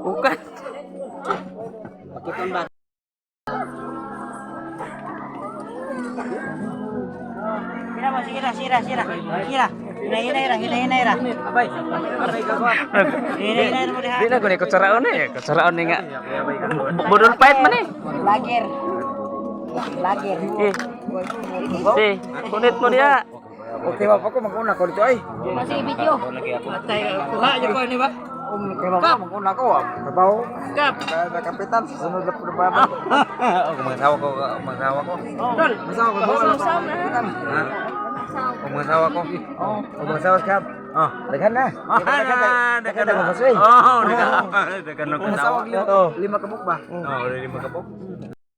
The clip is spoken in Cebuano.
Bukan. Pakiton ba? Sira mo, sige na, sira, sira. Sira. Hinahinay ra, hinahinay ra. Abay, abay ka ba? Hinahinay ra mo diha. Di na ko ni kutsaraon eh. Kutsaraon ni nga. Budol fight man eh. Vlogger. Vlogger. Eh. Si, kunit mo diha. Okay ba pa ko mag-una ko dito ay. Masih video. Atay kuha jud ko ni ba? Kay ba mag-una ko ah. Trabaho. Kap. Kapitan sa sunod na pud ba. Oh, mga ko, mga ko. Dol, masawa ko. Kapitan. Ha? Oh, mga asawa ko. Oh, mga asawa kap. Oh. Daghan na. Ah, Daghan na mga asawa. Oh, daghan. Daghan ng Mga asawa kasawa. lima kabuk ba? Oh, lima kabuk.